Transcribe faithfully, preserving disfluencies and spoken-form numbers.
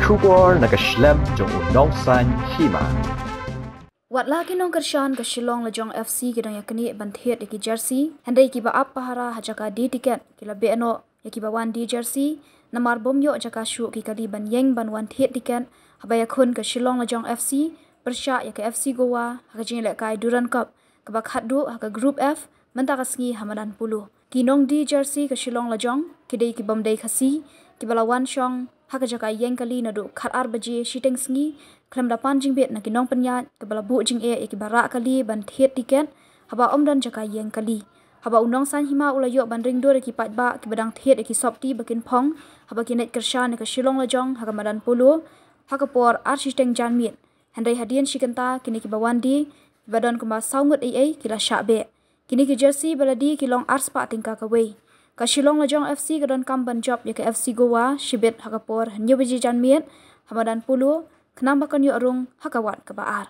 Khubor na ka shlem jong u Nongsaiñ Hima. Wat la ki nongkyrshan ka Shillong Lajong F C ki dang ïa knieh ban thied ïa ki jersey, hynrei kiba ap pahara ha jaka die tiket ki la beh noh ïa kiba wan die jersey, namar bym ïoh jaka shuh ki kali ban ïeng ban wan thied tiket, haba ïakhun ka Shillong Lajong F C pyrshah ïa ka F C Goa ha ka jingïalehkai Durand Cup kaba khatduh ha ka Group F mynta ka sngi ha madan polo. Ki nongdie jersey ka Shillong Lajong ki dei ki bym dei Khasi, kiba la wan shong ha ka jaka ïeng kali naduh khatar baje shiteng sngi, khlem da pan jingbit na ki nongpynïaid, kaba la buh jingeh ïa kiba rah kali ban thied tiket haba ym don jaka ïeng kali. Haba u Nongsaiñ Hima u la ïoh ban ring dur ïa ki paidbah kiba dang thied ïa ki sopti ba kin phong haba ki neit kyrshan ïa ka Shillong Lajong ha ka madan polo ha ka por ar shiteng janmiet. Hynrei hadien shi kynta kine kiba wan die, kiba don kumba saw ngut ei ei, ki la shah beh. Kine ki jersey ba la die ki long ar spah tyngka kawei. Ka Shillong Lajong F C ka donkam ban jop ïa ka F C Goa shibit ha ka por hynñiew baje janmiet ha madan polo, khnang ba kan ïoh rung ha ka wat kaba ar.